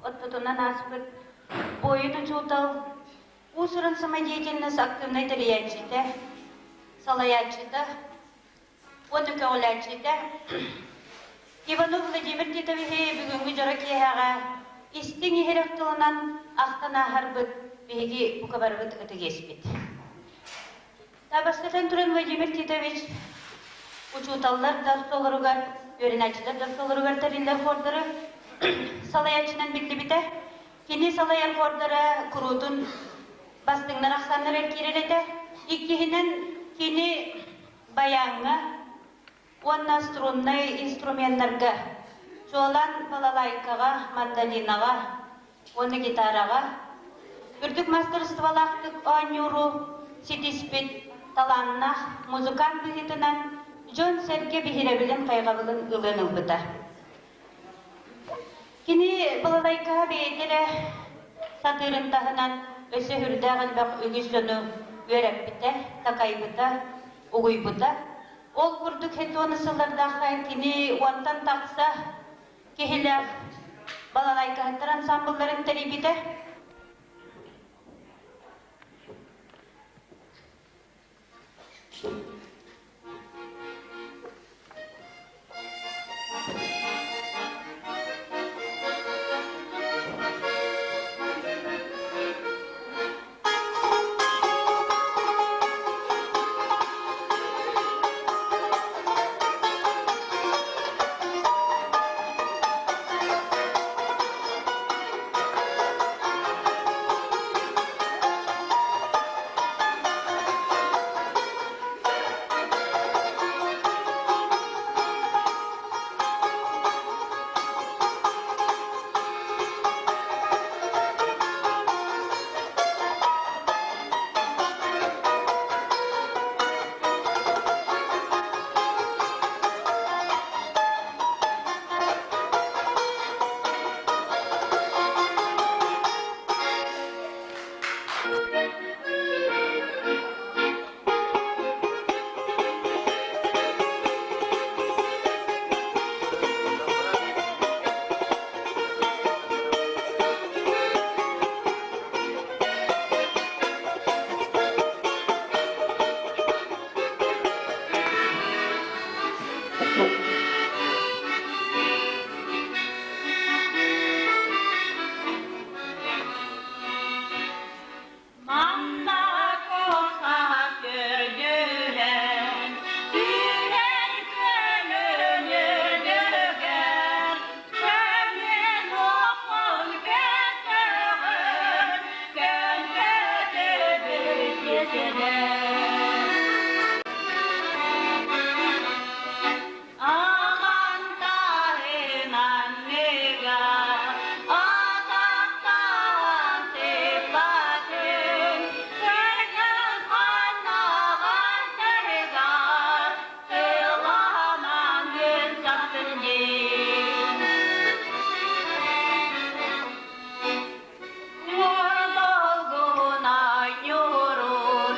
ортотунан ааспыт буойун учуутал, уус-уран самодеятельность активнай тэрийээччитэ, салайааччыта уонна көҕүлээччитэ Иванов Владимир Титовиһы бүгүҥҥү дьоро киэһэҕэ истиҥ иһирэх тылынан ахтан ааһарбыт биһиги бука барыбыт ытык иэспит. Бастатан туран Владимир Титович учууталлар да ортолоругар, үөрэнээччилэр да ортолоругар тэриллэр хордары салайааччынан биллибитэ. Кини салайар хордара куруутун бастыҥнар ахсааннарыгар киирэр этэ. Иккиһинэн, кини баяҥҥа уонна струннай инструменнарга, чуолаан балалайкаҕа, мандолинаҕа уонна гитараҕа үрдүк маастарыстыбалаахтык оонньууру ситиспит талааннаах музыкант быһыытынан дьон-сэргэ биһирэбилин хайҕабылын ылыан ылбыта. Кини балалайкаҕа бэйэтэ эрэ сатыырын таһынан өссө сүрдээх элбэх үгүс дьону үөрэппитэ, такайбыта, угуйбута. Ол курдук хетоны сыллардаахха кини уонтан тахса киһилээх балалайкаһыттар ансамблларын тэрийбитэ. Манна куһаҕа көрдүлэр, түүнэр көлөнүлүгэр, көмүөл уопун көтөҕөр, көмпөтүбүт сирэр. Амантаһынан ыгар, атахтаан сыппатын, көргөн ханнаҕар сырыгар, сыламаҥын сахсын дии. Долгуна ньурун.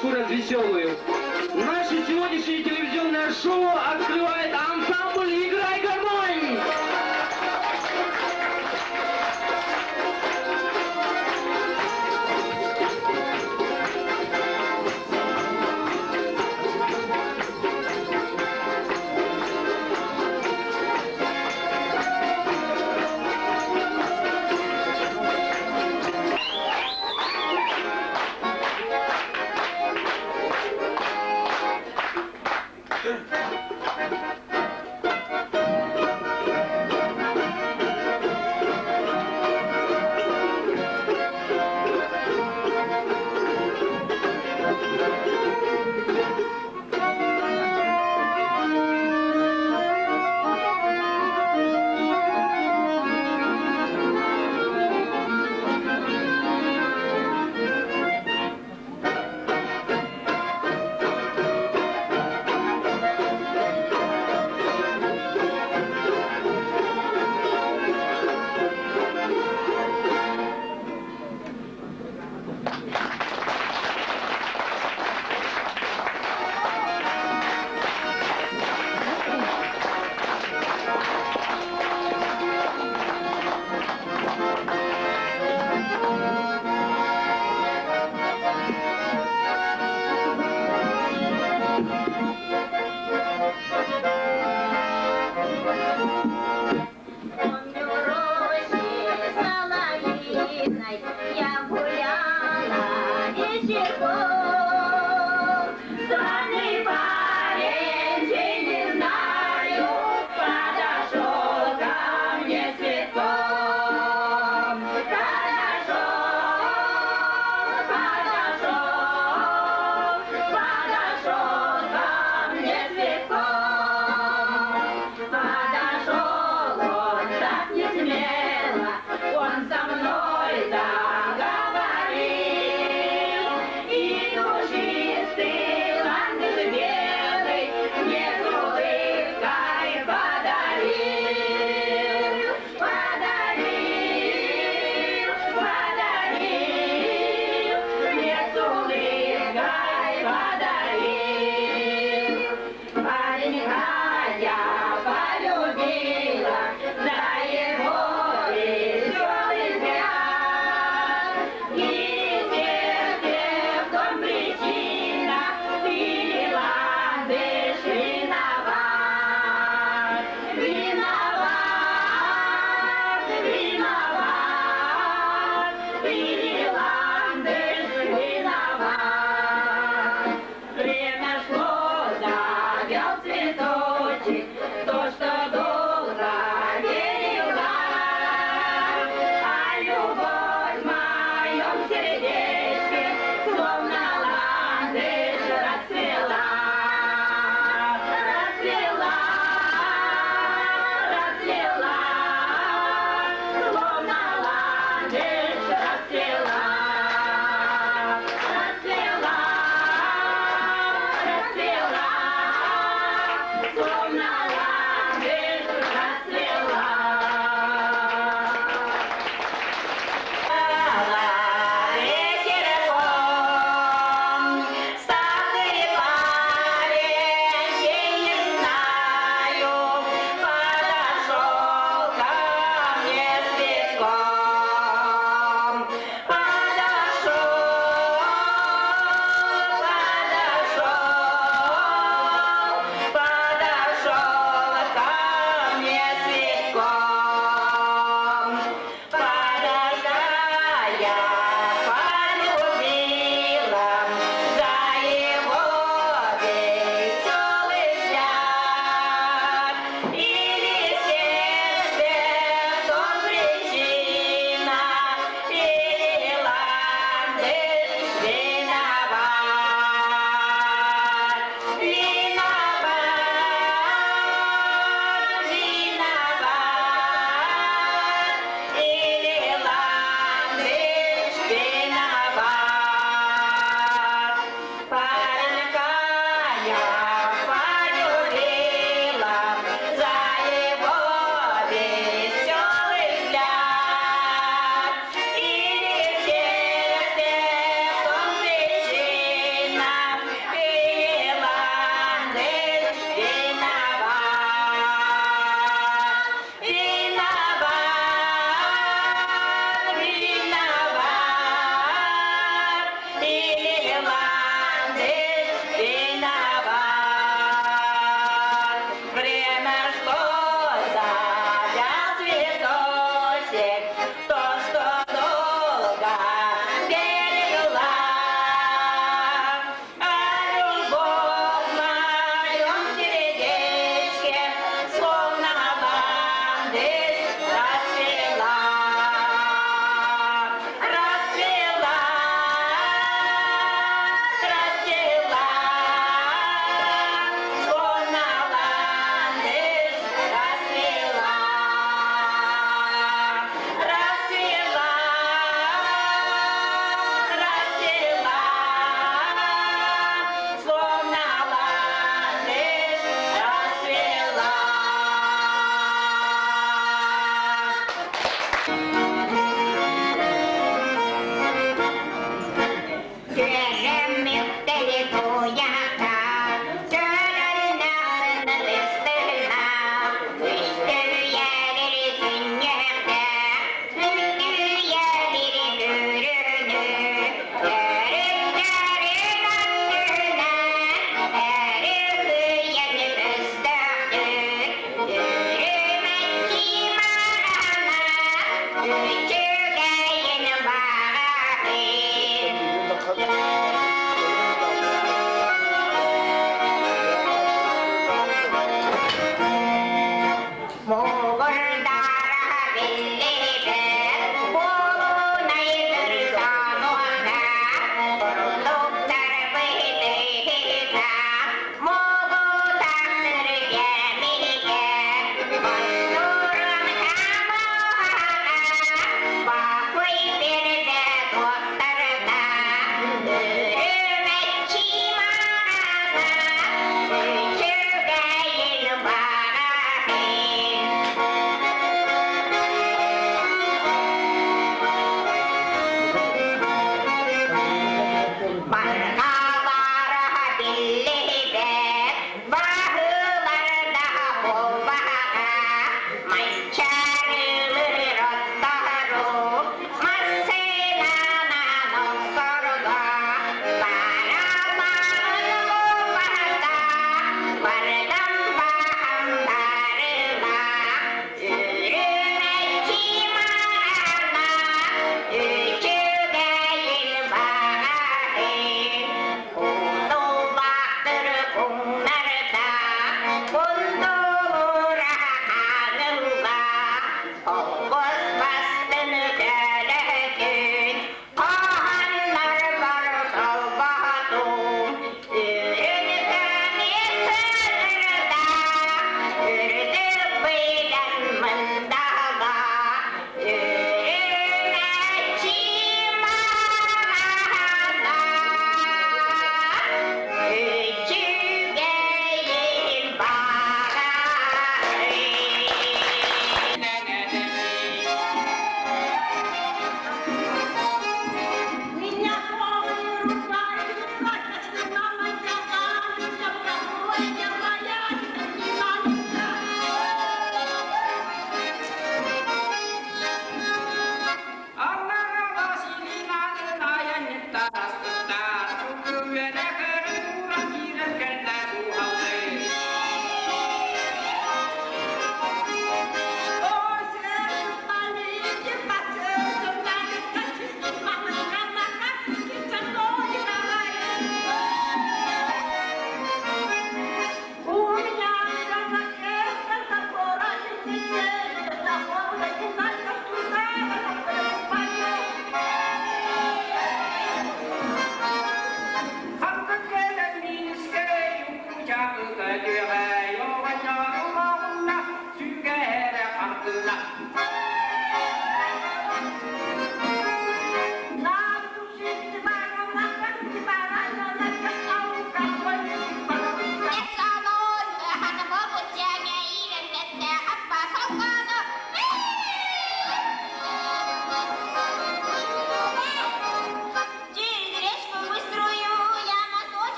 шуточку развеселую. Наше сегодняшнее телевизионное шоу открывает ансамбль «Играй гармонь». Помню роще соловьиной я гуляла вечерком. Странный парень, чей не знаю, подошел ко мне с цветком. Подошел, подошел, подошел ко мне с цветком. Подошел он так не смело, он со мной заговорил. И душистый ландыш белый мне с улыбкой подарил. Подарил, подарил, мне с улыбкой подарил. Паренька я полюбила за его веселый взгляд. И сердце в том причина, или ландыш виноват. Виноват, виноват, или ландыш виноват. Время шло, завял цветочек, то, что долго берегла. А любовь в моем сердечке, словно ландыш расцвела. Расцвела, расцвела, словно ландыш расцвела. Расцвела, расцвела, словно ландыш расцвела. Барҕалара биллибэт, баһыларда буолбаҕа, Манчаарылыр оттору, массыынанан охсорго, барамаан буолбата, бардам баһам барыма, Үрүмэччи маҕана, үчүгэйин баҕаһын.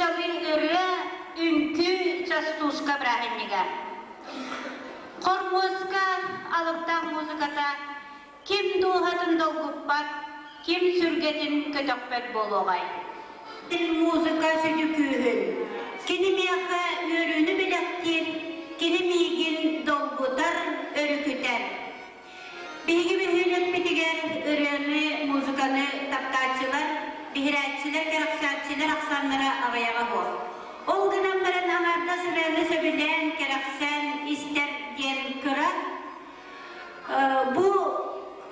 нууччалыы ырыа, үҥкүү, частушка бырааһынньыга. Хормуоска алыптаах музыката ким дууһатын долгуппат, ким сүргэтин көтөхпөт буолуоҕай? Музыка сүдү күүһүн, кини миэхэ үөрүүнү бэлэхтиир, кини миигин долгутар, өрүкүтэр. Биһиги бөһүөлэкпитигэр ырыаны, музыканы таптааччылар, биһирээччилэр, кэрэхсээччилэр ахсааннара аҕыйаҕа суох. Ол гынан баран аҥаардас ырыаны сөбүлээн, кэрэхсээн истэр диэн кыра. Бу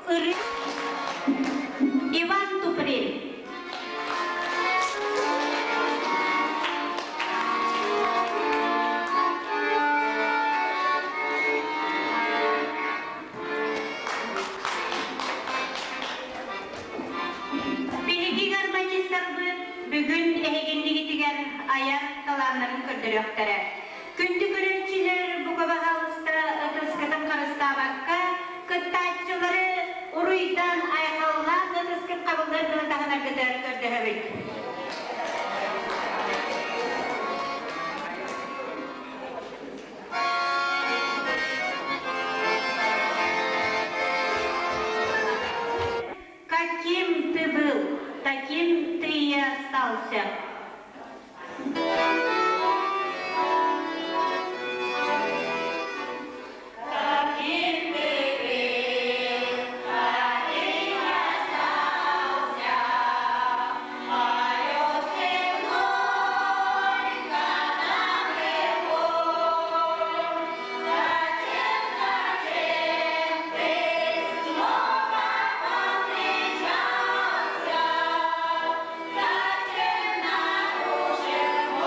ырыа Иван Туприн. Биһиги гармонистарбыт бүгүн эһигиннигитигэр айар талааннарын көрдөрүөхтэрэ. Күндү көрөөччүлэр бука баһаалыста ытыскытын харыстаабакка, кыттааччылары уруйдан айхаллаан ытыскыт хабыллар гына таһынаргытыгар көрдөһөбүт. Каким ты был, таким ты и остался. Каким ты был, таким остался. Мое земной, Зачем, зачем ты снова повстречался? Зачем нарушил мой покой? Зачем, зачем ты снова повстречался? Зачем нарушил мой покой?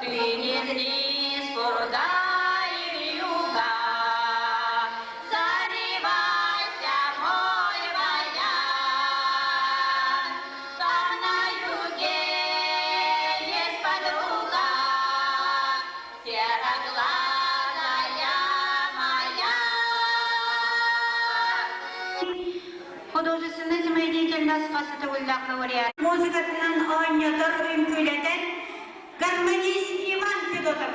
Ты не злись, пурга и вьюга, Заливайся, мой баян. Там на юге есть подруга, Сероглазая моя. Художественный самодеятельность хас төгүллээх лауреат. Музыкатынан оонньотор үҥкүүлэтэр гармонист Иван Федотов.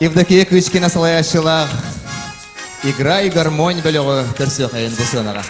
Евдокия Кычкина салайааччылаах «Играй гармонь» бөлөҕү көрсүөххэйин бу сыанаҕа.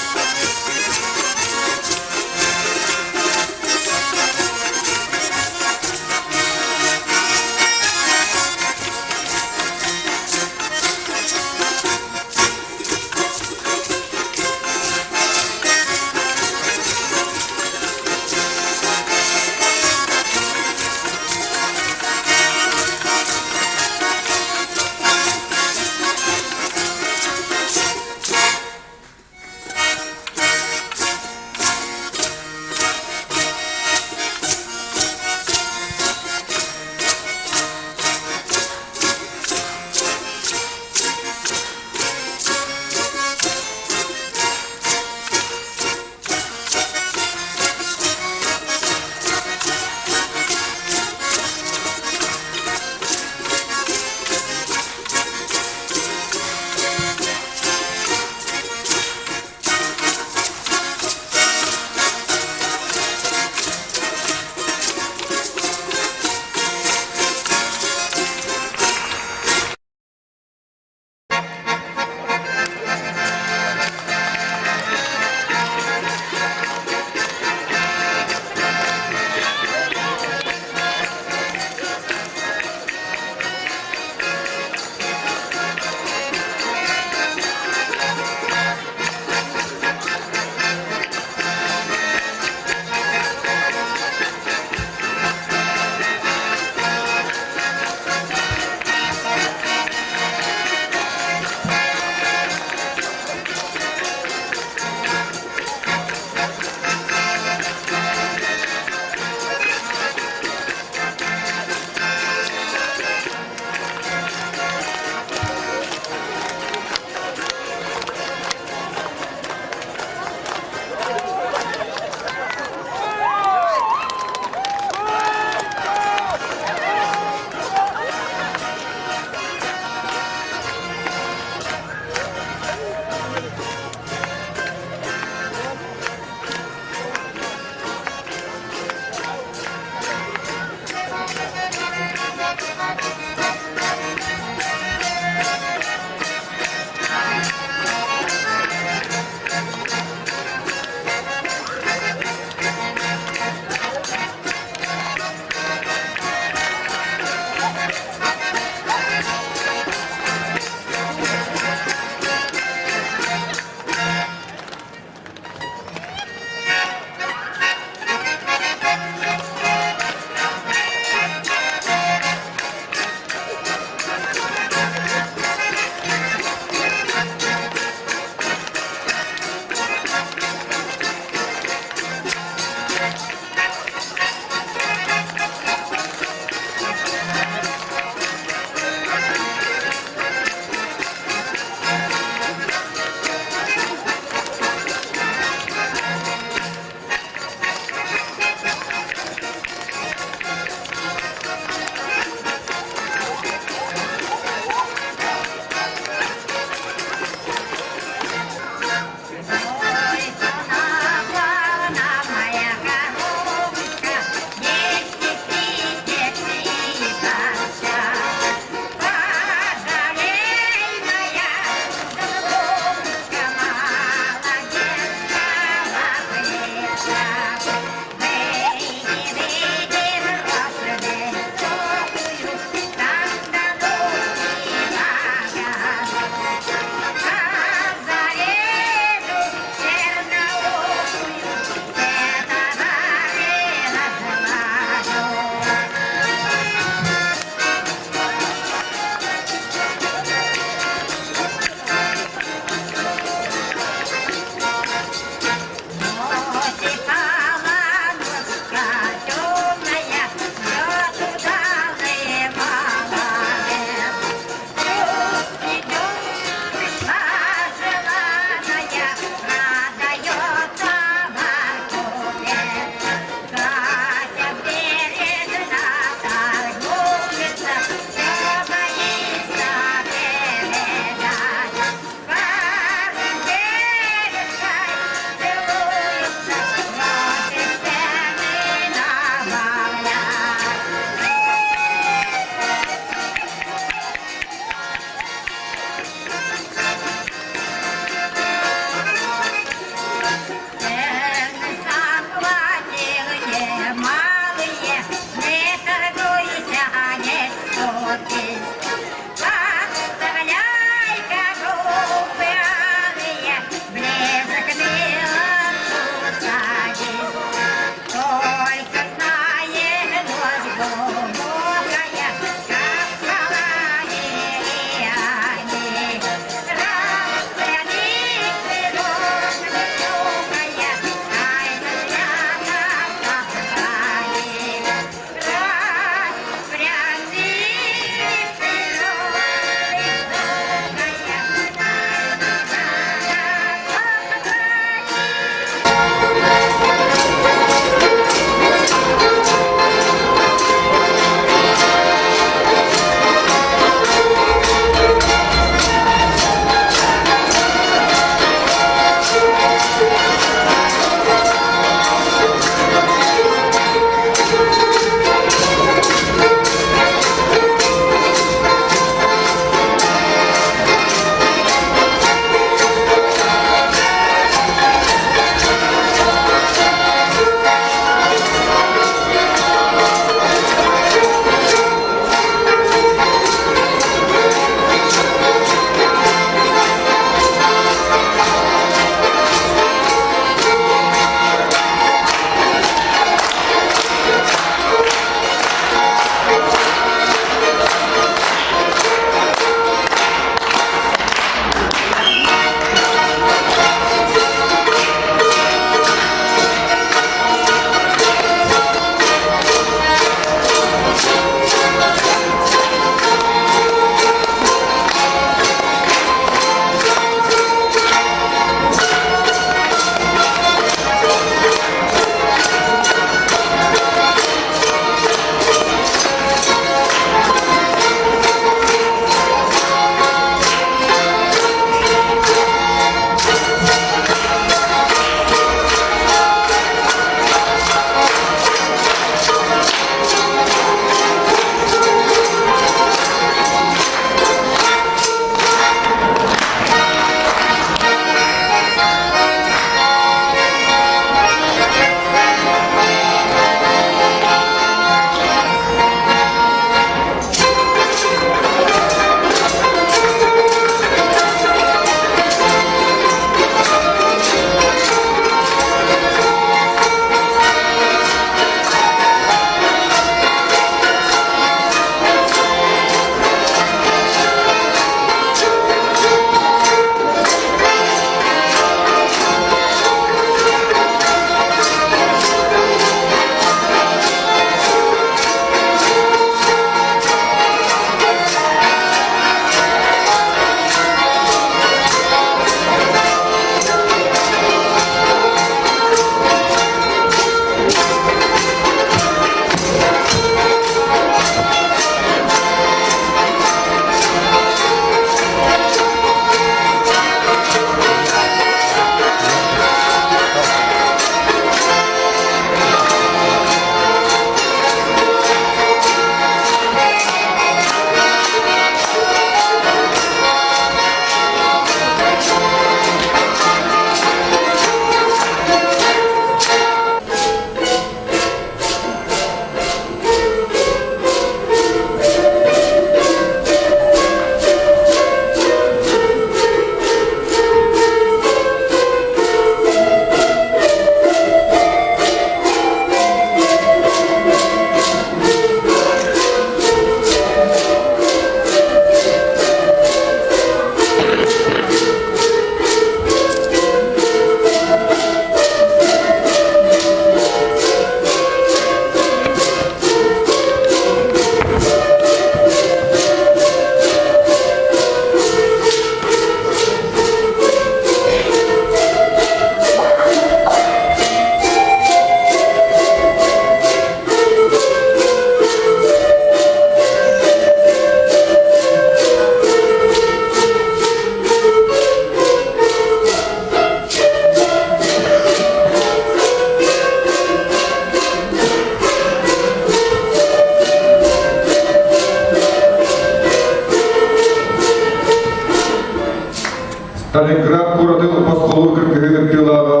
Сталинград куоратын босхолуур кыргыһыы кыттыылааҕа,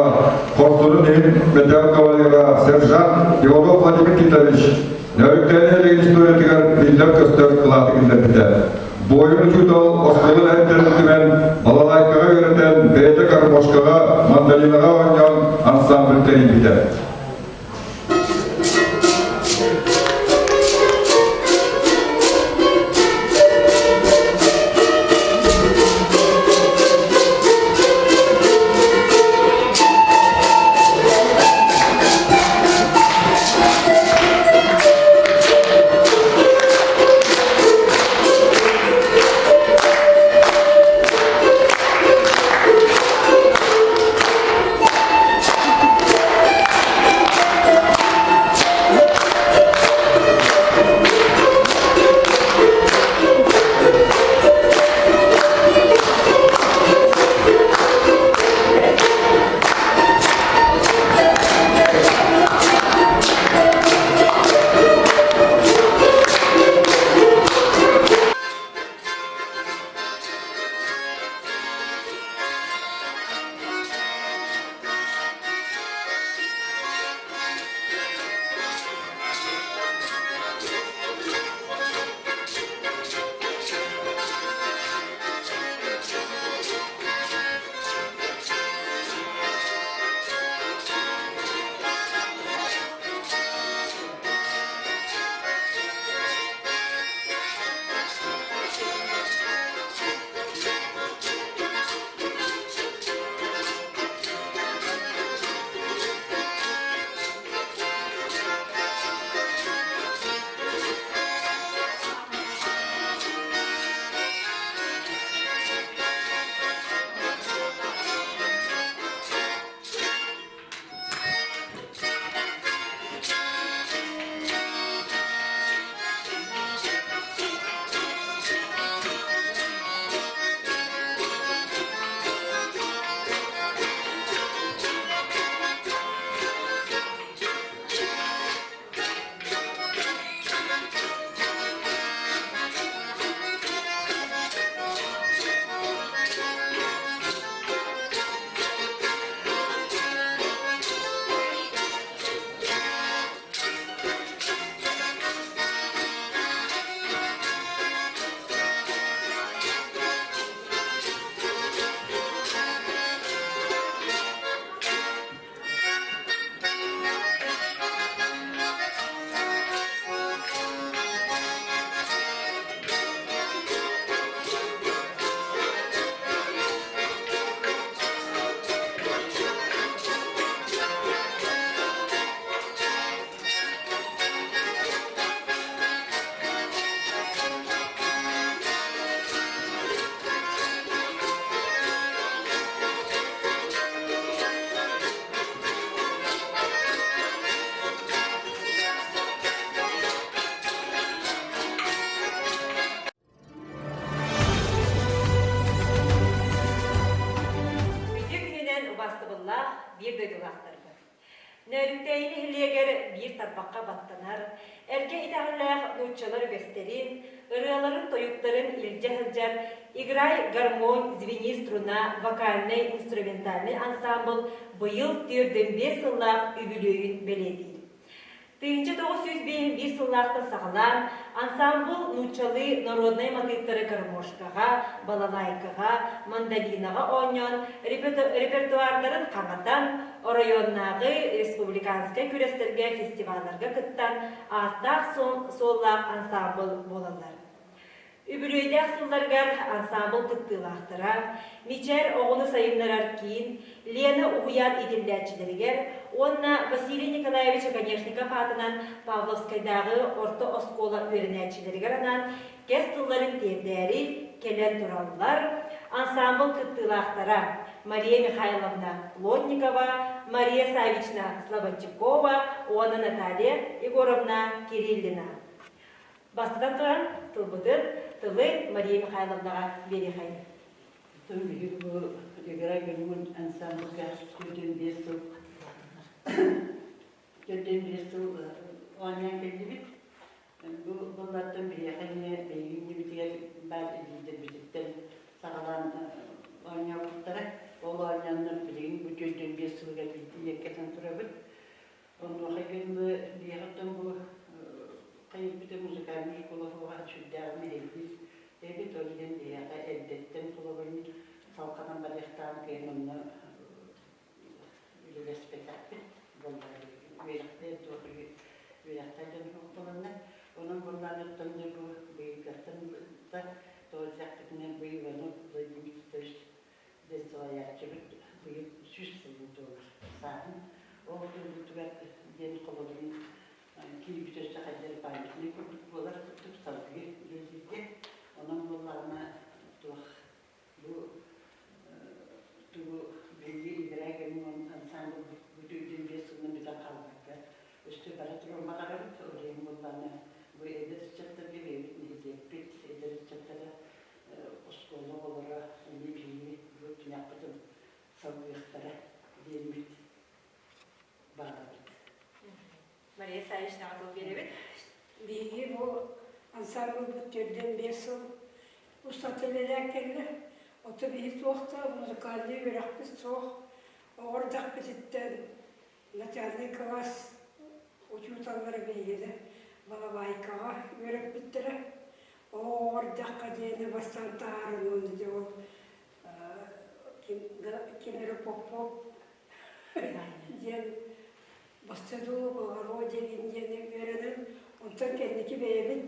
хорсунун иһин мэтээл кавалера, сержант Иванов Владимир Титович Нөрүктээни нэһилиэгин историятыгар биллэр-көстөр кылааты киллэрбитэ. Буойун учуутал оскуола үлэһиттэрин түмэн, балалайкаҕа үөрэтэн, бэйэтэ гармошкаҕа, мандолинаҕа оонньоон ансамбль тэрийбитэ. Үтүө күнүнэн убаастабыллаах биир дойдулаахтарбыт. Нөөрүктээйи нэһилиэгэр биир тарбахха баттанар, эргэ итэҕэллээх нууччалар үгэстэрин, ырыаларын-тойуктарын илдьэ сылдьар Играй гармонь, звени струна вокальнай-инструментальнай ансаамбыл быйыл 45 сыллаах үбүлүөйүн бэлиэтиир. 1951 сыллаахтан саҕалаан ансаамбыл нууччалыы народнай матыыптары гармошкаҕа, балалайкаҕа, мандолинаҕа оонньоон репертуардарын хаҥатан, оройуоннааҕы республиканскай күрэстэргэ, фестивалларга кыттан ааттаах суоллаах ансаамбыл буолаллар. Үбүлүөйдээх сылларыгар ансаамбыл кыттыылаахтара, Мичээр оҕону сайыннарар киин, Лена уһуйаан иитиллээччилэригэр уонна Василий Николаевич Оконешников аатынан Павловскайдааҕы орто оскуола үөрэнээччилэригэр анаан кэс тылларын тиэрдээри кэлэн тураллар. Ансаамбыл кыттыылаахтара Мария Михайловна Плотникова, Мария Савична Слободчикова уонна Наталья Егоровна Кириллина. Бастатан туран, тылбытын тылы Мария Михайловнаҕа биэриэхэйин. Оттон биһиги бу Игра Гормон ансамбльга 45 сыл 45 сыл оонньоон кэллибит. Бу буллартан биһиэхэ эмиэ биһиги иннибитигэр баар илиилэрбититтэн саҕалаан оонньообуттара. Ол оонньооннор билигин бу 45 сылыгар биирдии иэккэтэн турабыт. Онуоха гынны биэҕиттэн бу хайырбыта музыкальнай школа суоҕа сүрдээх мэһэйдиир эбит. Ол иһин биһиэхэ эрдэттэн холобурун салҕанан барыахтаан кыайан онно үлэлэспэтэхпит буоллар үөрэхтэр туох үөрэхтэр дьон суох буоланнар. Онон буоллаҕыттан дьэ бу быйылгаттан да тоҕо диэтэхпитинэ быйыл Иванов Владимир Викторович диэн салайааччыбыт быйыл 100 сылын туолар сааһын. Ол туолуутугар диэн холобурун киирбит өссө хайдах памятник курдук буолар курдук салгыы үлэлииргэ. Онон буоллаҕына туох бу тугу биһиги Играй Гармон ансамбль бүтүүтүн биэс сылынан бүтэн хаалбакка өссө бара туруон баҕарабыт. Ол иһин буоллаҕына бу эдэр ыччаттарга бэйэбит нэһилиэкпит эдэр ыччаттара оскуола оҕолоро эмиэ биһиги бу түнэхпитин салгыахтара диэммит баҕарабыт. Мария Савичнаҕа тыл биэрэбит. Биһиги бу ансамблбыт 45 сыл устата үлэлээн кэллэ. Ото биһи туох да музыкальнай үөрэхпит суох. Оҕо эрдэхпититтэн начальнай кылаас учууталлара биһигини балабайкаҕа үөрэппиттэрэ. Оҕо эрдэххэ диэни бастаан таһааран уонна дьэ ол ким эрэ Попов диэн Бастадуу Богородиин диэни үөрэнэн, онтон кэнники бэйэбит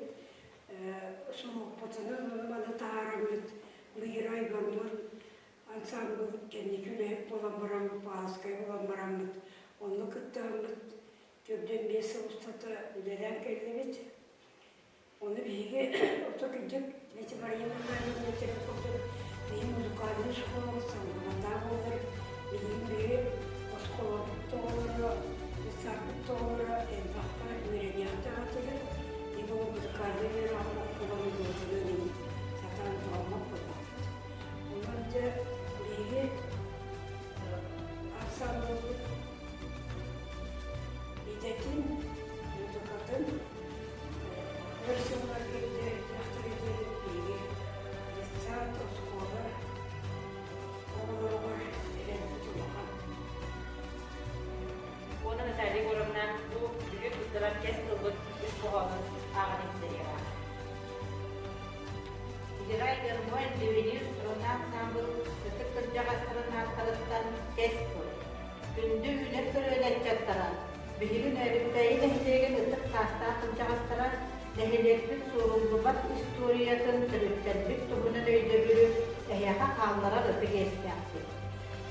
суруукпутунан ону-маны таһаараммыт Мыйрай Гормон ансаамбыл кэнники үлэһит буолан бараммыт, Пааскай буолан бараммыт, онно кыттыһаммыт 45 сыл устата үлэлээн кэллибит. Ону биһиги ото кырдьык Леся Мария Михайловна этэрин курдук биһи музыкальнай школабыт салгыбатаах буолар. Билигин биһи оскуолабыт да оҕолоро, детсадпыт да оҕолоро элбэххэ үөрэниэхтээх этилэр. Ибо музыкальнай үөрэҕи боппуруоһун дуотунан иһин сатаан туһаммат буоллахпыт. Онон дьэ биһиги ансамблбыт идэтин, музыкатын Өр сылларга үлэлээтэхтэрэ диэн биһиги детсад, оскуола оҕолоругар эрэлбит улахан. Уонна Наталья Егоровна бу бүгүн туттарар кэс тылбыт үс хоһоонун ааҕан иһиттэриэҕэ. Играй гармонь Левинир струна ансамбл ытык кырдьаҕастарын ааттарыттан кэс тыл. Күндү үүнэр көлүөнэ ыччаттара, биһиги Нөөрүктээйи нэһилиэгин ытык саастаах кырдьаҕастара нэһилиэкпит суоруллубат историятын төрүттэрбит туһунан өйдөбүлү эһиэхэ хаалларар ытык иэстээхпит.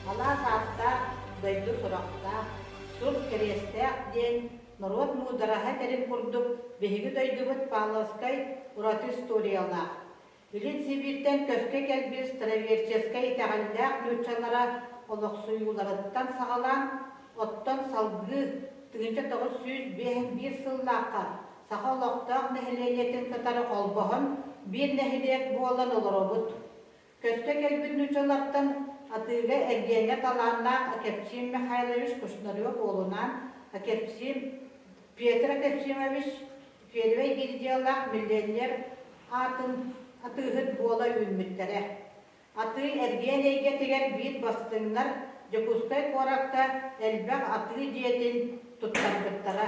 Алаас ааттаах, дойду сурахтаах, сур кэриэстээх диэн норуот муудараһа этэрин курдук биһиги дойдубут Павловскай ураты историялаах. Илин Сибииртэн көскө кэлбит староверческай итэҕэллээх нууччалара олохсуйууларыттан саҕалаан, оттон салгыы 1951 сыллаахха саха олохтоох нэһилиэнньэтин кытары холбоһон биир нэһилиэк буолан олоробут. Көскө кэлбит нууччалартан атыыга-эргиэҥҥэ талааннаах Акепсим Михайлович Кушнарев уолунаан Акепсим Петр Акепсимович Первэй гильдиялаах миллионер аатын атыыһыт буола үүммүттэрэ. Атыы-эргиэн эйгэтигэр биир бастыҥнар Дьокуускай куоракка элбэх атыы дьиэтин туттарбыттара.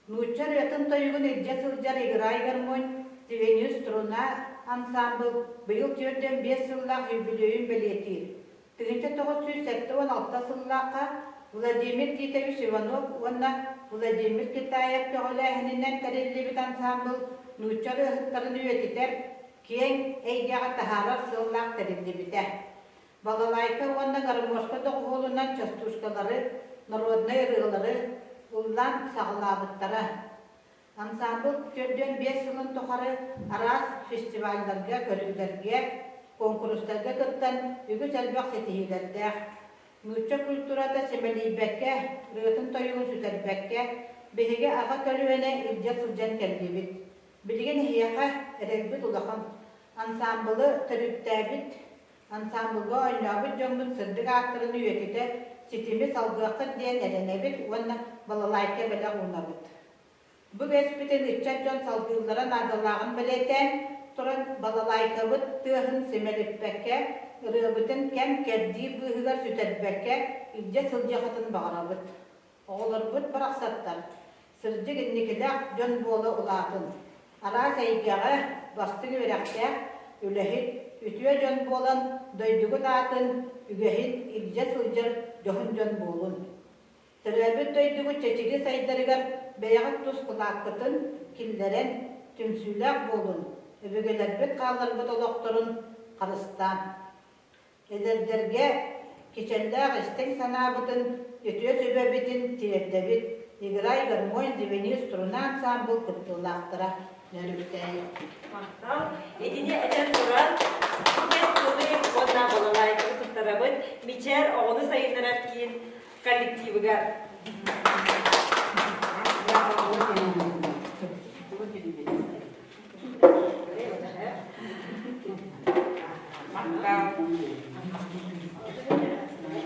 Нуучча ырыатын-тойугун илдьэ сылдьар Играй гармонь, Звеню струна ансаамбыл быйыл 45 сыллаах үбүлүөйүн бэлиэтиир. 1976 сыллаахха Владимир Титович Иванов уонна Владимир Китаев көҕүлээһининэн тэриллибит ансаамбыл нуучча ырыаһыттарын үйэтитэр, киэҥ эйгэҕэ таһаарар сыаллаах тэриллибитэ. Балалайка уонна гармошка доҕуһуолунан частушкалары, народнай ырыалары ыллаан саҕалаабыттара. Ансаамбыл 45 сылын тухары араас фестивалларга, көрүүлэргэ, куонкурустарга кыттан үгүс элбэх ситиһиилэрдээх. Нуучча культурата симэлийбэккэ, ырыатын-тойугун сүтэрбэккэ, биһиги аҕа көлүөнэ илдьэ сылдьан кэллибит. Билигин эһиэхэ эрэлбит улахан. Ансаамбылы төрүттээбит, ансаамбылга оонньообут дьоммут сырдык ааттарын үйэтитэ ситими салгыаххыт диэн эрэнэбит уонна балалайка бэлэх уунабыт. Бу үгэспитин ыччат дьон салгыыллара наадалааҕын бэлиэтээн, туран балалайкабыт тыаһын симэлиппэккэ, ырыабытын кэм-кэрдии быыһыгар сүтэрбэккэ илдьэ сылдьыаххытын баҕарабыт. Оҕолорбут барахсаттар, сырдык инникилээх дьон буола улаатын, араас эйгэҕэ бастыҥ үөрэхтээх, үлэһит, үтүө дьон буолан дойдугут аатын, үгэһин илдьэ сылдьар дьоһун дьон буолун. Төрөөбүт дойдугут чэчири сайдарыгар бэйэҕит тус кылааккытын киллэрэн, түмсүүлээх буолун, өбүгэлэрбит хаалларбыт олохторун харыстаан. Эдэрдэргэ кичэллээх истиҥ санаабытын, үтүө сүбэбитин тиэрдэбит Играй гармонь звени струна ансаамбыл кыттыылаахтара Нөрүктээй. Махтал. Итини этэн туран, кэс тылы уонна балалайканы туттарабыт Мичээр оҕону сайыннарар киин коллективыгар.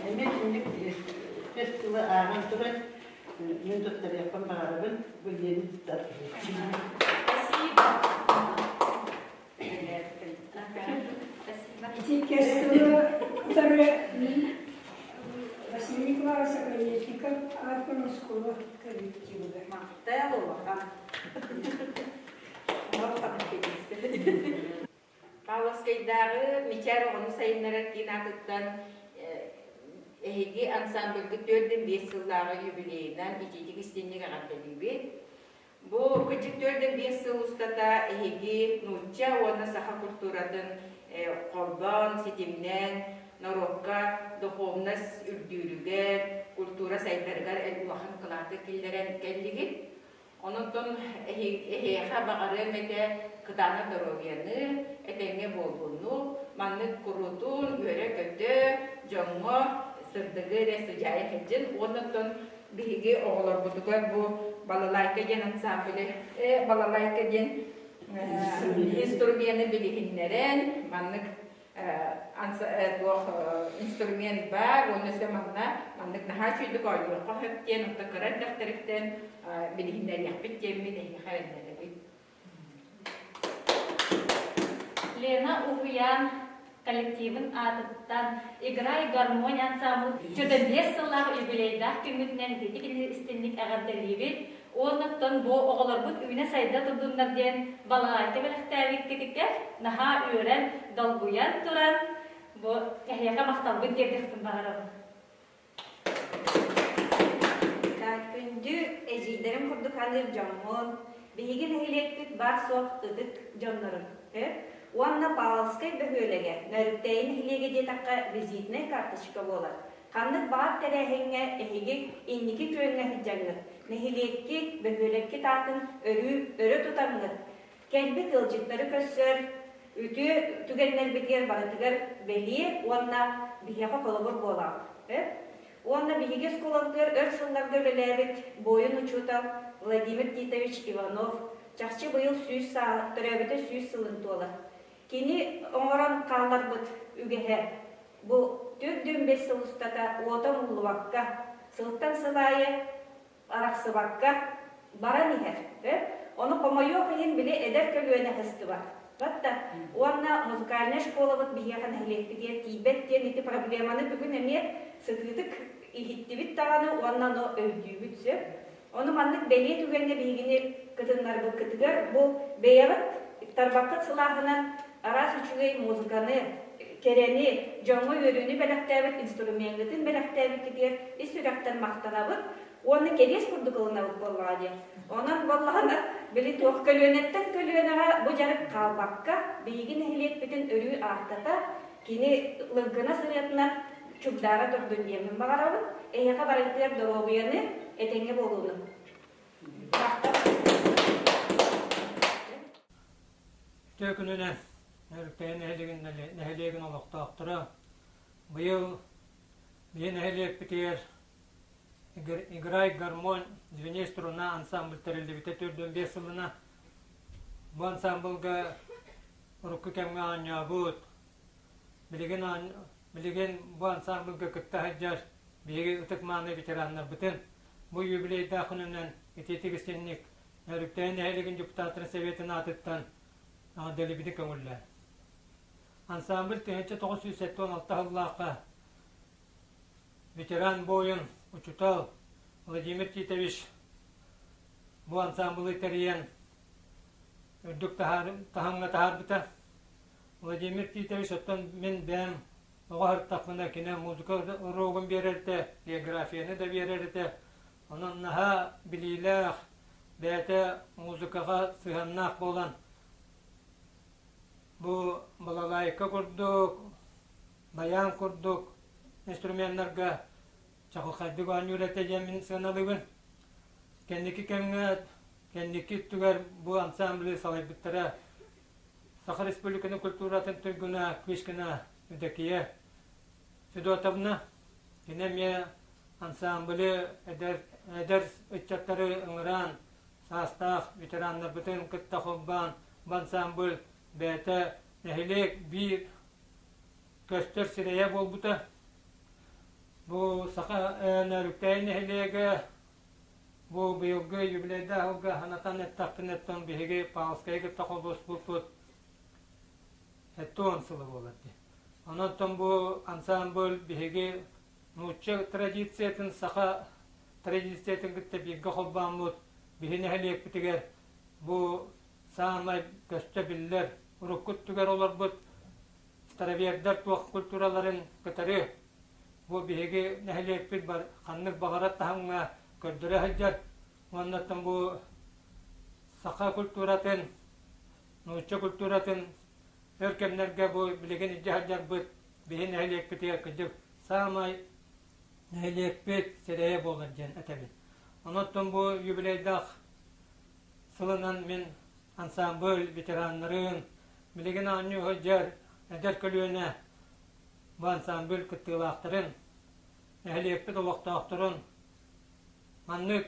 Эмиэ итинник үс тылы ааҕан туран мин туттарыахпын баҕарабын бу диэни туттар Спасибо. Ити кэс тылы утары мин Василий Николаевич Сокольников аатынан оскуола коллективыгар. Махтал улахан. Павловскайдааҕы Мичээр оҕону сайыннарар киин аатыттан эһиги ансамбльгыт 45 сыллааҕы юбилейынан итиитик истиҥник эҕэрдэлиибит. Бу кырдьык 45 сыл устата эһиги нуучча уонна саха культуратын холбоон, ситимнээн, норуокка духовность үрдүүрүгэр, культура сайдарыгар улахан кылааты киллэрэн кэллигит. Онон эһиэхэ баҕарыам этэ кытаанах доруобуйаны, этэҥҥэ буолууну, маннык куруутун үөрэ-көтө, дьоҥҥо сырдыгы эрэ сыдьаайа сылдьын. Уонна оттон биһиги оҕолорбутугар бу балалайка диэн ансамблы, балалайка диэн инструмены билиһиннэрэн, маннык туох инструмент баар уонна өссө манна маннык наһаа үчүгэйдик оонньуохха сөп диэн онто кыра эрдэхтэриттэн билиһиннэриэхпит диэммит эһиэхэ эрэннэрэбит. Лена уһуйаан коллективын аатыттан «Играй гармонь» ансамбл 45 сыллаах юбилейдаах күммүтүнэн ититик истинник эҕэрдэлиибит Уоннаттан бу оҕолорбут үүнэ-сайда турдуннар диэн балаҕайка бэлэхтээбиккитигэр наһаа үөрэн, долгуйан туран бу эһиэхэ махталбын тиэрдиэхпин баҕарабын. Күндү эдьиийдэрим курдук аныыр дьоммун, биһиги нэһилиэкпит баар-суох ытык дьоннорун, уонна Павловскай бөһүөлэгэ Нөрүктэйи нэһилиэгэ диэтэххэ визитнэй карточка буолар. Ханнык баар тэрээһиҥҥэ эһиги инники күөҥҥэ сылдьаҥҥыт, нэһилиэккит, бөһүөлэккит аатын өрүү өрө тутаҥҥыт, кэлбит ыалдьыттары көрсөр үтүө түгэннэрбитигэр барытыгар бэлиэ уонна биһиэхэ холобур буолаҕыт. Уонна биһиги оскуолабытыгар өр сылларга үлэлээбит буойун-учуутал Владимир Титович Иванов чахчы быйыл 100 саа төрөөбүтэ 100 сылын туолар. Кини оҥорон хаалларбыт үгэһэ Бу 45 сыл устата уота умуллубакка, сылтан сыл аайы арахсыбакка баран иһэр. Ону хомойуох иһин били эдэр көлүөнэ сыстыбат. Батта уонна музыкальнай школабыт биһиэхэ нэһилиэкпитигэр тиийбэт диэн ити проблеманы бүгүн эмиэ сытыытык иһиттибит даҕаны уонна ону өйдүүбүт сөп. Ону маннык бэлиэ түгэҥҥэ биһигини кытыннарбыккытыгар бу бэйэҕит тарбаххыт сылааһынан араас үчүгэй музыканы, кэрэни, дьоҥҥо үөрүүнү бэлэхтээбит инструмеҥҥытын бэлэхтээбиккитигэр ис сүрэхтэн махтанабыт уонна кэриэс курдук ылынабыт буоллаҕа дии. Онон буоллаҕына, били туох көлүөнэттэн көлүөнэҕэ бу дьарык хаалбакка, биһиги нэһилиэкпитин өрүү ааттата, кини лыҥкынас ырыатынан чугдаара турдун диэммин баҕарабын. Эһиэхэ барыгытыгар доруобуйаны, этэҥҥэ буолууну. Үтүө күнүнэн Өрүктэйэ нэһилиэгин нэһилиэгин олохтоохторо быйыл биһи нэһилиэкпитигэр Играй гармонь звеней струна ансамбль тэриллибитэ 45 сылына бу ансамблга урукку кэмҥэ оонньообут Билигин билигин бу ансамблга кытта сылдьар биһиги ытык-мааны ветераннарбытын бу юбилейдаах күнүнэн итиитик истинник Өрүктэйин нэһилиэгин депутаттарын советын аатыттан эҕэрдэлиибитин көҥүллээн. Ансамбль 1976 сыллаахха ветеран буойун, учуутал Владимир Титович бу ансамблы тэрийэн үрдүк таһымҥа таһаарбыта. Владимир Титович оттон мин бэйэм оҕо сырыттахпына кини музыка уруогун биэрэр этэ, географияны да биэрэр этэ. Онон наһаа билиилээх, бэйэтэ музыкаҕа сыһыаннаах буолан бу балалайка курдук, байаан курдук инструменнарга чаҕылхайдык оонньуур этэ диэн мин сыаналыыбын. Кэнники кэмҥэ, кэнники өттүгэр бу ансамблы салайбыттара Саха Республикатын культуратын туйгуна Квишкина Евдокия Федотовна. Кини эмиэ ансамблы эдэр, эдэр ыччаттары ыҥыраан, саастаах ветераннарбытын кытта холбоон, бу ансамбль бэйэтэ нэһилиэк биир көстөр сирэйэ буолбута. Бу Саха Нөөрүктэйин нэһилиэгэ бу быйылгы юбилейдаах сылга санатан эттэхпинэ, оттон биһиги Павловскайы кытта холбоспуппут 70 сыла буолар дии. Онон бу ансамбль биһиги нуучча традициятын, саха традициятын кытта бииргэ холбооммут биһи нэһилиэкпитигэр бу саамай көстө биллэр урукку өттүгэр олорбут старовердар туох культураларын кытары бу биһиги нэһилиэкпит бар ханнык баҕарар таһымҥа көрдөрө сылдьар уонна бу саха культуратын, нуучча культуратын өр кэмнэргэ бу билигин илдьэ сылдьарбыт биһи нэһилиэкпитигэр кырдьык саамай нэһилиэкпит сирэйэ буолар диэн этэбин. Онон бу юбилейдаах сылынан мин ансамбль ветераннарын, билигин оонньуу сылдьар эдэр көлүөнэ бу ансамбль кыттыылаахтарын, нэһилиэкпит олохтоохторун маннык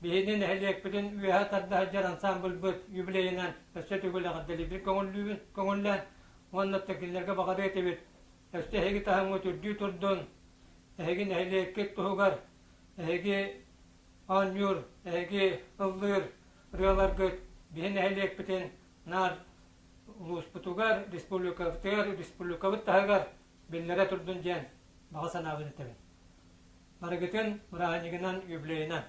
биһиги нэһилиэкпитин үөһэ тарда сылдьар ансамбльбыт юбилейынан өссө төгүл эҕэрдэлиибин көҥүллүүбүн көҥүллээн уонна кинилэргэ баҕарыа этибит өссө эһиги таһымҥыт үрдүү турдун, эһиги нэһилиэккит туһугар эһиги оонньуур, эһиги ыллыыр ырыаларгыт биһи нэһилиэкпитин наар улууспутугар, республикабытыгар, республикабыт таһыгар биллэрэ турдун диэн баҕа санаабын этэбин. Барыгытын бырааһынньыгынан, юбилейынан!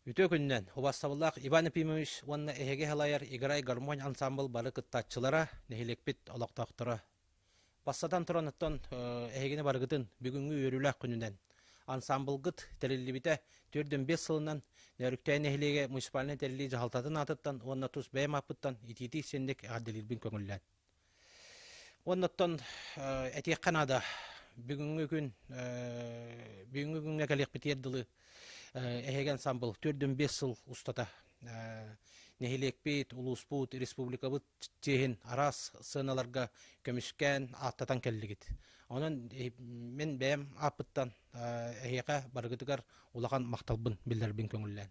Үтүө күнүнэн, убастабыллаах Иван Ефимович уонна эһиги салайар Играй гармонь ансамбл бары кыттааччылара, нэһилиэкпит олохтоохторо. Бастатан туран оттон эһигини барыгытын бүгүҥҥү үөрүүлээх күнүнэн ансамблгыт тэриллибитэ 45 сылынан Нөөрүктээн нэһилиэгэ муниципальнай тэриллии дьаһалтатын аатыттан уонна тус бэйэм ааппыттан итиитик синник эҕэрдэлиирбин көҥүллээн. Уонна оттон этиэххэ наада бүгүҥҥү күн бүгүҥҥү күҥҥэ кэлиэхпитигэр дылы эһиги ансамбл 45 сыл устата нэһилиэкпит, улууспут, республикабыт чиэһин араас сыаналарга көмүскээн ааттатан кэллигит. Онон мин бэйэм ааппыттан эһиэхэ барыгытыгар улахан махталбын биллэрбин көҥүллээн.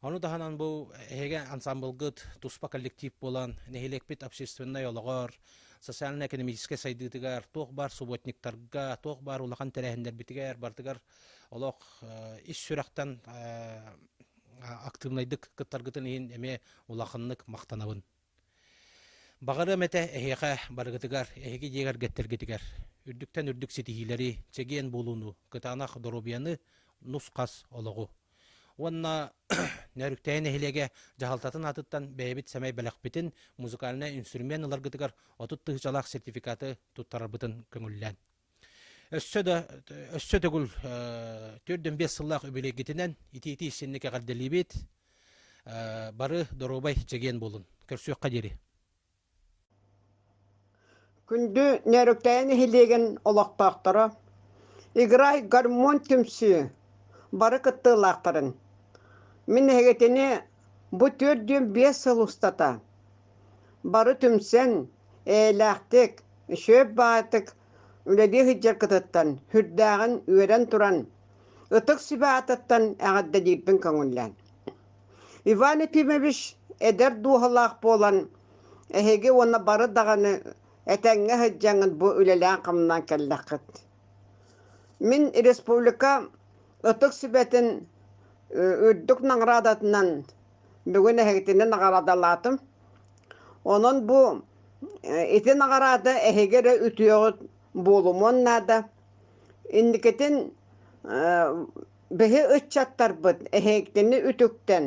Ону таһынан бу эһиги ансамблгыт туспа коллектив буолан нэһилиэкпит общественнай олоҕор, социально-экономическай сайдыытыгар, туох баар субботниктарга, туох баар улахан тэрээһиннэрбитигэр барытыгар олох ис сүрэхтэн активнайдык кыттаргытын иһин эмиэ улаханнык махтанабын. Баҕарыам этэ эһиэхэ барыгытыгар, эһиги дьиэ кэргэттэргитигэр үрдүктэн үрдүк ситиһиилэри, чэгиэн буолууну, кытаанах доруобуйаны, нус-хас олоҕу. Уонна Нөөрүктэйэ нэһилиэгэ дьаһалтатын аатыттан бэйэбит сэмэй бэлэхпитин музыкальнай инструмент ыларгытыгар 30 тыһыынчалаах сертификаты туттарарбытын көҥүллээн. Өссө да өссө төгүл 45 сыллаах үбүлүөйгүтүнэн итии-итии истинник эҕэрдэлиибит. Бары доруобай чэгиэн буолун. Көрсүөххэ диэри. Күндү Нөөрүктэйэ нэһилиэгин олохтоохторо, Играй гармонь түмсүү бары кыттыылаахтарын мин эһигитини бу 45 сыл устата бары түмсэн, эйэлээхтик, үчүгэй баҕайытык үлэлии сылдьаргытыттан сүрдээҕин үөрэн туран, ытык сүбэ аатыттан эҕэрдэлиирбин көҥүллээн. Иван Ефимович эдэр дууһалаах буолан, эһиги уонна бары даҕаны этэҥҥэ сылдьаҥҥыт бу үлэлээн-хамнаан кэллэххит. Мин республика Ытык сүбэтин үрдүк наҕараадатынан Бүгүн эһигитини наҕараадалаатым. Онон бу ити наҕараада эһиги эрэ үтүөҕүт буолумуон наада. Инникитин биһи ыччаттарбыт эһигитини үтүктэн,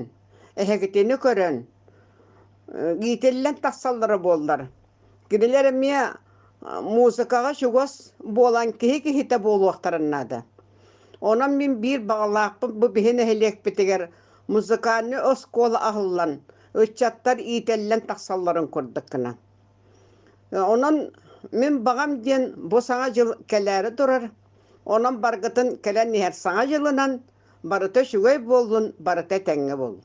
эһигитини көрөн, иитиллэн тахсаллара буоллар. Кинилэр эмиэ музыкаҕа чугас буолан киһи киһитэ буолуохтарын наада. Онон мин биир баҕалаахпын бу биһи нэһилиэкпитигэр музыкальнай оскуола аһыллан, ыччаттар иитэллэн тахсалларын курдук гына. Онон мин баҕам диэн бу Саҥа дьыл кэлээри турар, онон баргытын кэлэн иһэр Саҥа дьылынан барыта үчүгэй буоллун, барыта этэҥҥэ буоллун.